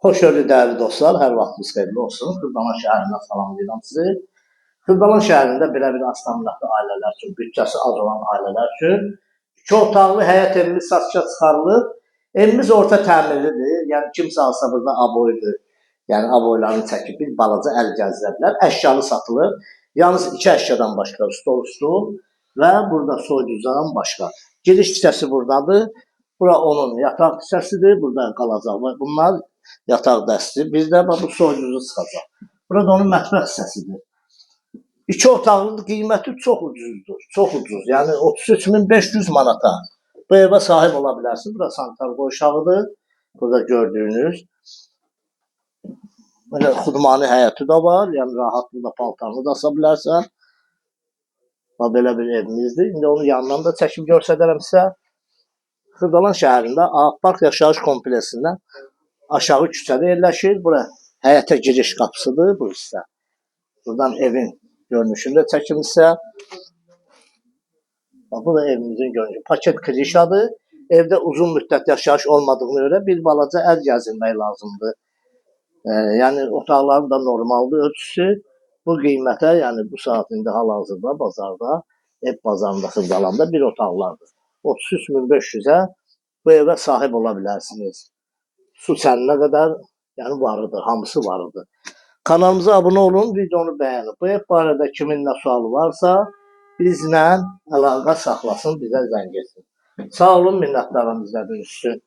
Xoş gördük dəyərli dostlar, hər vaxtınız xeyirli olsun. Xırdalan şəhərindən salamlayıram sizi. Xırdalan şəhərində belə bir az təminatlı ailələr üçün, büdcəsi az olan ailələr üçün iki otaqlı həyət evimiz satışa çıxarılıb. Evimiz orta təmirlidir. Yəni kimsə alsa burada aboydur. Yəni aboylarını çəkib bir balaca əl gəzdirə bilər. Əşyalı satılır. Yalnız iki əşyadan başqa stol, stul və burada soyuducudan başqa. Giriş hissəsi buradadır. Bura onun yataq hissəsidir. Burada qalacaq. Və bunlar yataq dəsti. Bir də bax bu soyuducu çıxacaq. Burada onun mətbəx hissəsidir. İki otaqlı, qiyməti çox ucuzdur. Çox ucuz. Yəni 33.500 manata bu evə sahib ola bilərsiniz. Bura sanitar qovşağıdır. Burada gördüyünüz. Belə xudmani həyəti də var. Yəni rahat burada paltarını da asa bilərsən. Bax belə bir evimizdir. İndi onun yanından da çəkib göstərərəm sizə. Xırdalan şəhərində Ağ Park yaşayış kompleksindən aşağı küçədə yerləşir. Bura həyətə giriş qapısıdır bu hissə. Buradan evin görünüşünü də çəkim sizə. Bax, bu da evimizin görünüşü. Paket krişadır. Evdə uzun müddət yaşayış olmadığına görə bir balaca əl gəzdirmək lazımdır. Yəni otaqların da normaldır ölçüsü. Bu qiymətə, yəni bu saat indi hal-hazırda bazarda, ev bazarında Xırdalanda bir otaqlardır. 33.500-ə bu evə sahib ola bilərsiniz. Su çəninə qədər, yəni varıdır, hamısı varıdır. Kanalımıza abunə olun, videonu bəyənin. Bu ev barədə kimin nə sualı varsa bizlə əlaqə saxlasın, bizə zəng etsin. Sağ olun, minnətdaram izlədiyiniz üçün.